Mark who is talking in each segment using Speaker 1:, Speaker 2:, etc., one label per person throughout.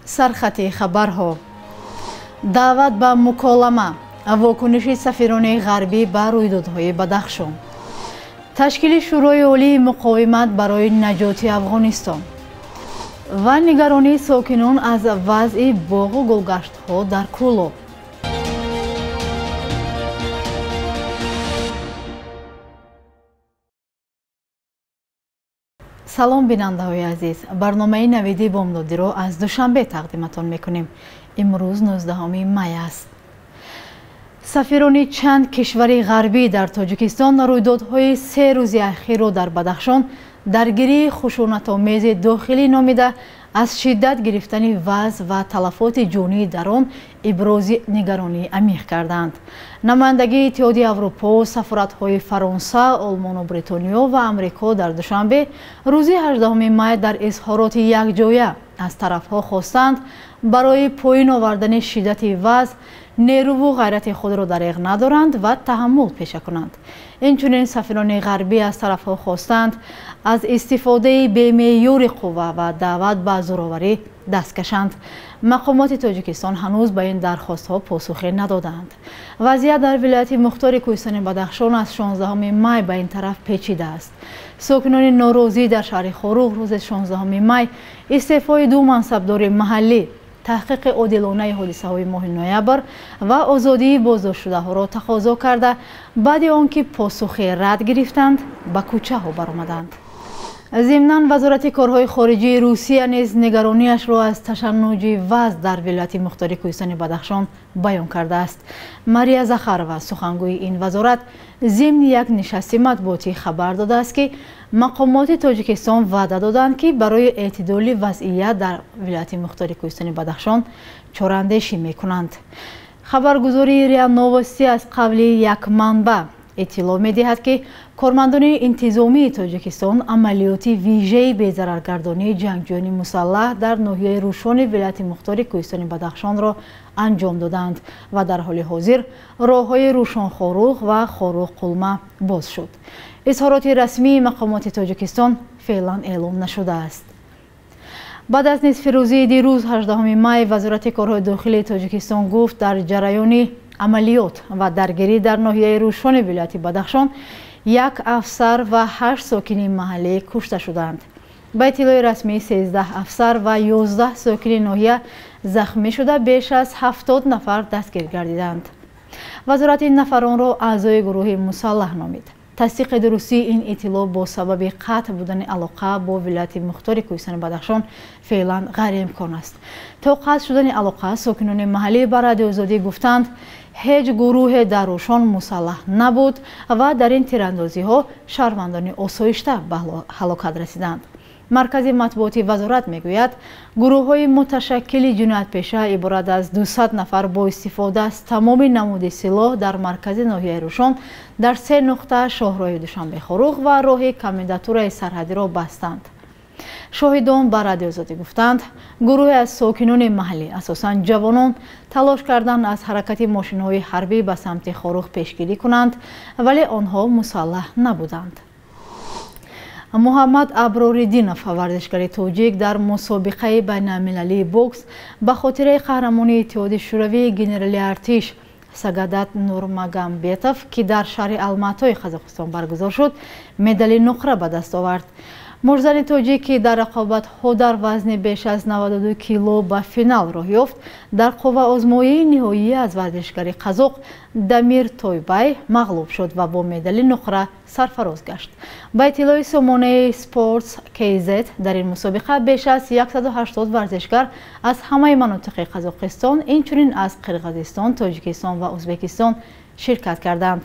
Speaker 1: Сархати хабарҳо: даъват ба муколама, вокуниши сафирони ғарбӣ ба рӯйдодҳои Бадахшон, ташкили Шӯрои Олии муқовимат барои наҷоти Афғонистон ва нигаронии сокинон аз вазъи боғу гулгаштҳо дар Кӯлоб. Салом, бинандаҳои азиз. Барномаи навиди бомдодиро аз Душанбе тақдиматон мекунем. Имрӯз 19 май аст. Сафирони чанд кишвари ғарбӣ дар Тоҷикистон рӯйдодҳои се рӯзи ахирро дар Бадахшон даргирии хушунатомези дохилӣ номида, аз шиддат гирифтани вазъ ва талафоти ҷонӣ дар он ибрози нигаронии амиқ карданд. Намояндагии Иттиҳоди Аврупо, сафоратҳои Фаронса, Олмону Бритониё ва Амрико дар Душанбе рӯзи 18 май дар изҳороти якҷоя аз тарафҳо хостанд барои поён овардани шиддати вазъ нерӯву ғайрати худро дареғ надоранд ва таҳаммул пеша кунанд. Инчунин сафирони ғарбӣ аз тарафҳо хостанд аз истифодаи бемеъёри қувва ва даъват ба зӯроварӣ даст кашанд. Мақомоти Тоҷикистон ҳанӯз ба ин дархостҳо посухе надодаанд. Вазъият дар вилояти мухтори Кӯҳистони Бадахшон аз 16 май ба ин тараф печида аст. Сокинони норозӣ дар шаҳри Хоруғ рӯзи 16 май истеъфои ду мансабдори маҳаллӣ, таҳқиқи одилонаи ҳодисаҳои моҳи ноябр ва озодии боздоштшудаҳоро тақозо карда, баъди он ки посухе рад гирифтанд, ба кӯчаҳо баромаданд. Зимнан Вазорати корҳои хориҷии Русия низ нигарониашро аз ташаннуҷи вазъ дар вилояти мухтори Кӯҳистони Бадахшон баён кардааст. Мария Захарова, сухангӯи ин вазорат, зимни як нишасти матбуотӣ хабар додааст, ки мақомоти Тоҷикистон ваъда доданд, ки барои эътидоли вазъият дар вилояти мухтори Кӯҳистони Бадахшон чораандешӣ мекунанд. Хабаргузории РИА Новости аз қавли як манбаъ иттилоъ медиҳад, ки кормандони интизомии Тоҷикистон амалиёти вижаи безараргардонии ҷангҷӯёни мусаллаҳ дар ноҳияи Рӯшони вилояти мухтори Кӯҳистони Бадахшонро анҷом доданд ва дар ҳоли ҳозир роҳҳои Рӯшон-Хоруғ ва Хоруғ-Қулма боз шуд. Изҳороти расмии мақомоти Тоҷикистон феълан эълом нашудааст. Баъд аз нисфирӯзии дирӯз, 18 май, Вазорати корҳои дохилии Тоҷикистон гуфт, дар ҷараёни амалиёт ва даргирӣ дар ноҳияи Рӯшони вилояти Бадахшон як афсар ва 8 сокини маҳаллӣ кушта шуданд. Ба иттилои расмӣ, 13 афсар ва 11 сокини ноҳия захмӣ шуда, беш аз 70 нафар дастгир гардиданд. Вазорат ин нафаронро аъзои гурӯҳи мусаллаҳ номид. Тасдиқи дурустии ин иттилоъ бо сабаби қатъ будани алоқа бо вилояти мухтори Кӯҳистони Бадахшон феълан ғайриимкон аст. То қатъ шудани алоқа сокинони маҳаллӣ ба Радиои Озодӣ гуфтанд, ҳеҷ гурӯҳе дар Рӯшон мусаллаҳ набуд ва дар ин тирандозиҳо шаҳрвандони осоишта ба ҳалокат расиданд. Маркази матбуоти вазорат мегӯяд, гурӯҳҳои муташаккили ҷиноятпеша иборат аз 200 нафар бо истифода аз тамоми намуди силоҳ дар маркази ноҳияи Рӯшон дар се нуқта шоҳроҳи Душанбе-Хоруғ ва роҳи комендатураи сарҳадиро бастанд. Шоҳидон ба Радиои Озодӣ гуфтанд, гурӯҳе аз сокинони маҳаллӣ, асосан ҷавонон, талош карданд аз ҳаракати мошинҳои ҳарбӣ ба самти Хоруғ пешгирӣ кунанд, вале онҳо мусаллаҳ набуданд. Муҳаммад Аброриддинов, варзишгари тоҷик, дар мусобиқаи байналмилалии бокс ба хотираи қаҳрамони Иттиҳоди Шӯравии генерали артиш Сагадат Нурмагамбетов, ки дар шаҳри Алматои Қазоқистон баргузор шуд, медали нуқра ба даст овард. Мурзани тоҷик, ки дар рақобатҳо дар вазни беш аз 92 кило ба финал роҳ ёфт, дар қувваозмоии ниҳоӣ аз варзишгари қазоқ Дамир Тойбай мағлуб шуд ва бо медали нуқра сарфароз гашт. Ба иттилои сомонаи Sports KZ, дар ин мусобиқа беш аз 180 варзишгар аз ҳамаи манотиқи Қазоқистон, инчунин аз Қирғизистон, Тоҷикистон ва Ӯзбекистон ширкат карданд.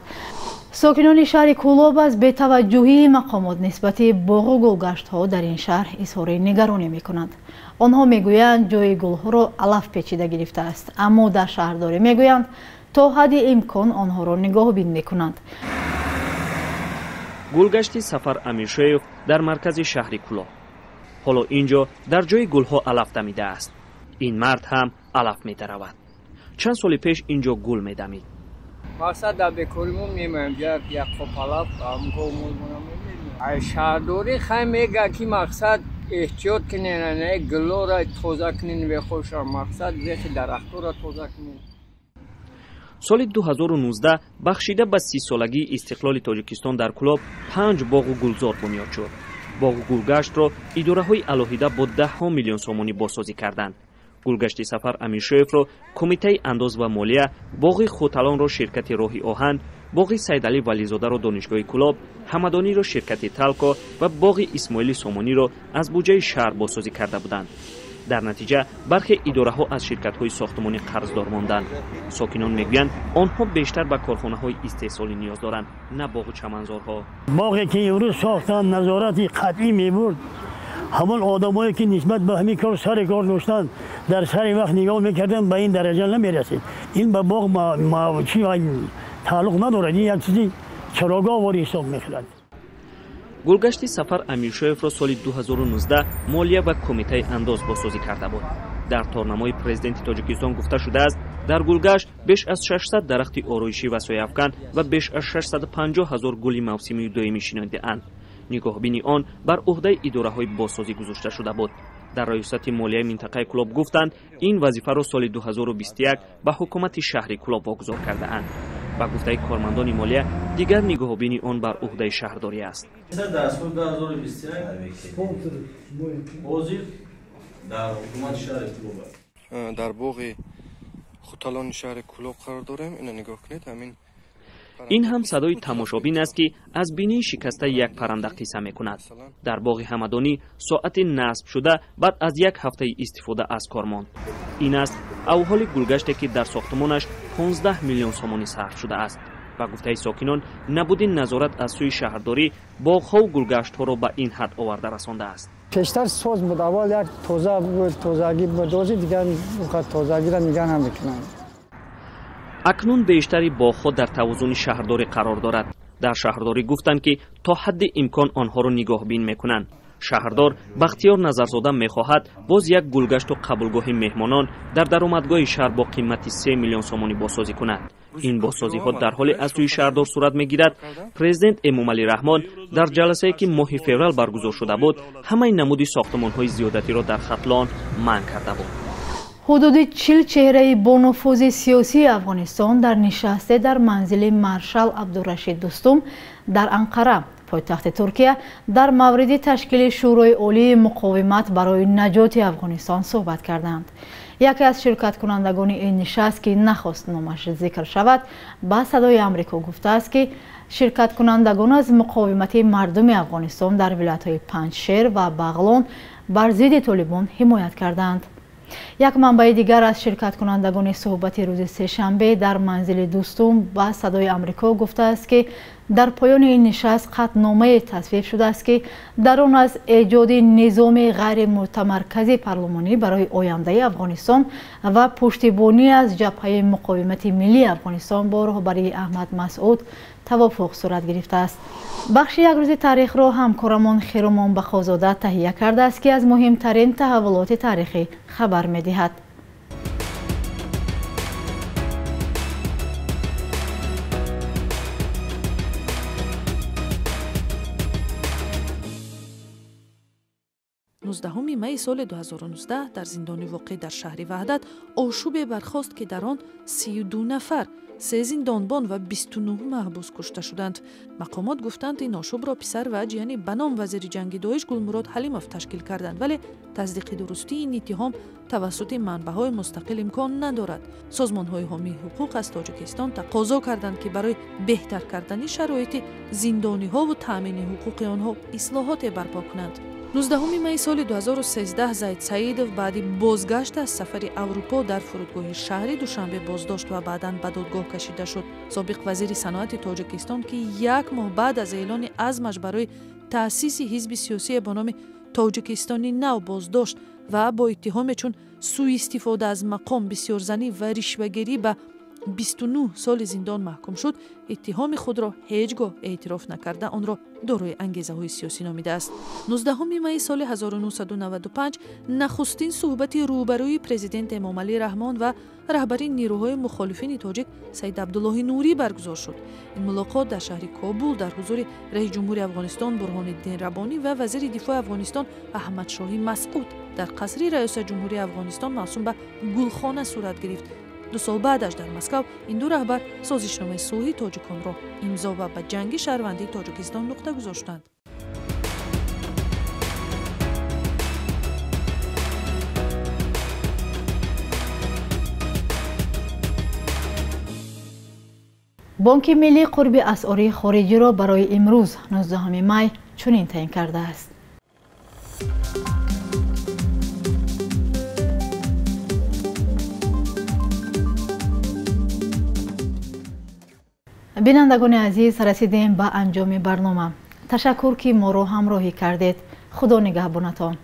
Speaker 1: Сокинони шаҳри Кӯлоб аз бетаваҷҷӯҳии мақомот нисбати боғу гулгаштҳо дар ин шаҳр изҳори нигаронӣ мекунанд. Онҳо мегӯянд, ҷои гулҳоро алаф печида гирифтааст, аммо дар шаҳрдорӣ мегӯянд, то ҳадди имкон онҳоро нигоҳбин мекунанд.
Speaker 2: Гулгашти Сафар Амиршоев дар маркази шаҳри Кӯлоб. Ҳоло ин ҷо дар ҷои гулҳо алаф дамидааст. Ин мард ҳам алаф медаравад. Чанд соли пеш ин ҷо гул медамид.
Speaker 3: Мақсад дар бекоримон мемоем, як қоп алаф, шаҳрдорӣ хай мега, ки мақсад Эҳтиёт кунен, гулора тоза кунен, бехоша мақсад бехи дарахтора тоза кунен.
Speaker 2: Соли 2019 бахшида ба 30-солагии истиқлоли Тоҷикистон дар Кӯлоб 5 боғу гулзор бунёд шуд. Боғу гулгаштро идораҳои алоҳида бо даҳҳо миллион сомонӣ бозсозӣ карданд. Гулгашти Сафар Амиршоевро Кумитаи андоз ва молия, боғи Хуталонро ширкати роҳи оҳан, боғи Сайдалӣ Вализодаро Донишгоҳи Кӯлоб, Ҳамадониро ширкати Талко ва боғи Исмоили Сомониро аз буҷаи шаҳр бозсозӣ карда буданд. Дар натиҷа бархе идораҳо аз ширкатҳои сохтмонӣ қарздор монданд. Сокинон мегӯянд, онҳо бештар ба корхонаҳои истеҳсолӣ ниёз доранд, на боғу чаманзорҳо.
Speaker 4: Боғе ки имрӯз сохтанд, назорати қатъӣ мебурд. Ҳамон одамое ки нисбат ба ҳамин кор сари кор доштанд, дар сари вақт нигоҳ мекарданд, ба ин дараҷа намерасид. Ин ба боғ чи тааллуқ надорад, ин як чизи чарогоҳ вори ҳисоб мехӯрад.
Speaker 2: Гулгашти Сафар Амиршоевро соли 2019 молия ва Кумитаи андоз бозсозӣ карда буд. Дар торнамои президенти Тоҷикистон гуфта шудааст, дар гулгашт беш аз 600 дарахти ороишӣ ва сояафкан ва беш аз 650 ҳазор гули мавсимию доимӣ шинондаанд. Нигоҳбини он бар ӯҳдаи идораҳои бозсозӣ гузошта шуда буд. Дар раёсати молияи минтақаи Кӯлоб гуфтанд, ин вазифаро соли 2021 ба ҳукумати шаҳри Кӯлоб вогузор кардаанд. Ба гуфтаи кормандони молия, дигар нигоҳубини он бар ӯҳдаи шаҳрдорӣ аст.
Speaker 5: Дар соли 2021 ҳозир дар ҳукумати шаҳри Кӯлоб аст.
Speaker 6: Дар боғи Хуталони шаҳри Кӯлоб қарор дорем. Ина нигоҳ кунед, ҳамин.
Speaker 2: Ин ҳам садои тамошобин аст, ки аз бинии шикастаи як парранда қисса мекунад. Дар боғи Ҳамадонӣ соати насб шуда баъд аз як ҳафтаи истифода аз кор монд. Ин аст авҳоли гулгаште, ки дар сохтмонаш 15 миллион сомонӣ сарф шудааст. Ба гуфтаи сокинон, набуди назорат аз сӯи шаҳрдорӣ боғҳову гулгаштҳоро ба ин ҳад оварда расондааст.
Speaker 7: Пештар соз буд, аввал як тоза буд, тозагӣ буд, ҳозир дигар тозагиро нигоҳ намекунанд.
Speaker 2: Акнун бештари боғҳо дар тавозуни шаҳрдорӣ қарор дорад. Дар шаҳрдорӣ гуфтанд, ки то ҳадди имкон онҳоро нигоҳбин мекунанд. Шаҳрдор Бахтиёр Назарзода мехоҳад боз як гулгашту қабулгоҳи меҳмонон дар даромадгоҳи шаҳр бо қимати 3 миллион сомонӣ бозсозӣ кунад. Ин бозсозиҳо дар ҳоле аз сӯи шаҳрдор сурат мегирад, президент Эмомалӣ Раҳмон дар ҷаласае, ки моҳи феврал баргузор шуда буд, ҳамаи намуди сохтмонҳои зиёдатиро дар Хатлон манъ карда буд.
Speaker 1: Ҳудуди 40 чеҳраи бонуфузи сиёсии Афғонистон дар нишасте дар манзили маршал Абдурашид Дӯстум дар Анқара, пойтахти Туркия, дар мавриди ташкили Шӯрои Олии муқовимат барои наҷоти Афғонистон суҳбат карданд. Яке аз ширкаткунандагони ин нишаст, ки нахост номаш зикр шавад, ба Садои Амрико гуфтааст, ки ширкаткунандагон аз муқовимати мардуми Афғонистон дар вилоятҳои Панҷшер ва Бағлон бар зидди толибон ҳимоят карданд. Як манбаи дигар аз ширкаткунандагони суҳбати рӯзи сешанбе дар манзили Дӯстум ба Садои Амрико гуфтааст, ки дар поёни ин нишаст қатъномае тасвиб шудааст, ки дар он аз эҷоди низоми ғайримутамаркази парлумонӣ барои ояндаи Афғонистон ва пуштибонӣ аз ҷабҳаи муқовимати миллии Афғонистон бо роҳбарии Аҳмад Масъуд тавофуқ сурат гирифтааст. Бахши як рӯзи таърихро ҳамкорамон Хиромон Бахозода таҳия кардааст, ки аз муҳимтарин таҳаввулоти таърихӣ хабар медиҳад.
Speaker 8: 19 майи соли 2019 дар зиндони воқеъ дар шаҳри Ваҳдат ошӯбе бархост, ки дар он 32 нафар, 3 зиндонбон ва 29 маҳбус кушта шуданд. Мақомот гуфтанд, ин ошӯбро писар ва ҷияни ба ном вазири ҷанги Доиш Гулмурод Ҳалимов ташкил карданд, вале тасдиқи дурустии ин иттиҳом тавассути манбаъҳои мустақил имкон надорад. Созмонҳои ҳомии ҳуқуқ аз Тоҷикистон тақозо карданд, ки барои беҳтар кардани шароити зиндониҳову таъмини ҳуқуқи онҳо ислоҳоте барпо кунанд. 19 майи соли 2013 Зайд Саидов баъди бозгашт аз сафари Аврупо дар фурудгоҳи шаҳри Душанбе боздошт ва баъдан ба додгоҳ кашида шуд. Собиқ вазири саноати Тоҷикистон, ки як моҳ баъд аз эълони азмаш барои таъсиси ҳизби сиёсие бо номи Тоҷикистони нав боздошт ва бо иттиҳоме чун сӯистифода аз мақом, бисёрзанӣ ва ришвагирӣ ба 29 соли зиндон маҳкум шуд, иттиҳоми худро ҳеҷ гоҳ эътироф накарда, онро дорои ангезаҳои сиёсӣ номидааст. 19 майи соли 1995 нахустин суҳбати рӯбарӯи президент Эмомалӣ Раҳмон ва раҳбари нерӯҳои мухолифини тоҷик Саид Абдуллоҳи Нурӣ баргузор шуд. Ин мулоқот дар шаҳри Кобул дар ҳузури раиси ҷумҳури Афғонистон Бурҳониддин Раббонӣ ва вазири дифои Афғонистон Аҳмадшоҳи Масъуд дар қасри раёсат ҷумҳурии Афғонистон мавсум ба Гулхона сурат гирифт. 2 сол баъдаш дар Москав ин ду раҳбар созишномаи сулҳи тоҷиконро имзо ва ба ҷанги шаҳрвандии Тоҷикистон нуқта гузоштанд.
Speaker 1: Бонки миллӣ қурби асъори хориҷиро барои имрӯз 19 май чунин таъин кардааст. Бинандагони азиз, расидем ба анҷоми барнома. Ташаккур, ки моро ҳамроҳӣ кардед. Худо нигаҳбонатон.